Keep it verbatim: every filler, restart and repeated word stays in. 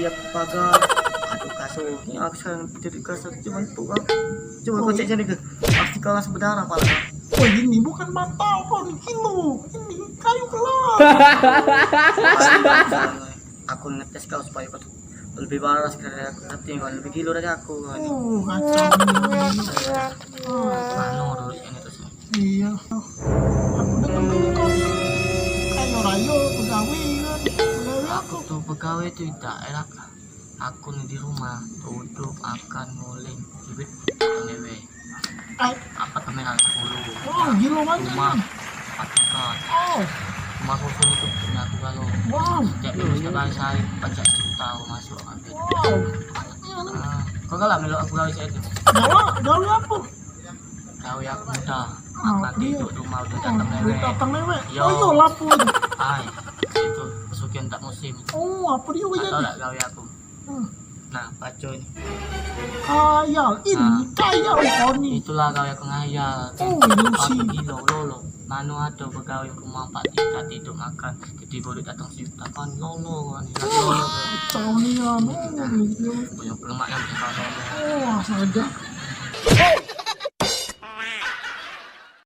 Pagar, aduh, kasur. Ni aku sekarang tidur di kasur, cuman empuk, Bang. Coba kau cek jadi ke? Pasti kau langsung berdarah pala kau. Oh, ini bukan mata kau, ni gilo. Ini kayu kelas. Aku ngetes kau supaya kau lebih waras dari aku, tapi kau lebih gilo dari aku. Oh, kacau. Mano dulu ini terus? Iya. Aku dah temen kau. Kayo rayo begawe kan. Begawe aku. Aku tuh begawe tuh idak enak. Aku nih di rumah, duduk, makan, nguling, duit, dewe. Ai. Apartemen ada sepuluh. Oh, gilo banget. Rumah empat tingkat. Oh. Rumah kosong itu punya aku kalau. Wow. Setiap minggu, setiap hari saya pajak sejuta aku masuk ambil. Wow. Ah, kau galak melok aku gawe saya itu? Gawe, gawe apa? Gawe aku mudah. Ah, makan iya. Tidur rumah udah datang lewat. Datang lewat. Yo. Oh, iya, lapo itu. Ai, itu pesugihan tak musim. Oh, apa dia? Atau tak gawe aku? Hmm. Nah, baca ini. Khayal, ini khayal kau ni. Itulah gawe aku ngayal. Oh, ilusi. Aku gilo, lolo. Mano ada begawe rumah empat tingkat, tidur makan, jadi boleh datang sejuta kan, lolo kan. Wah, kau ni anu. Punya pelemak yang punya lolo. Wah, saja.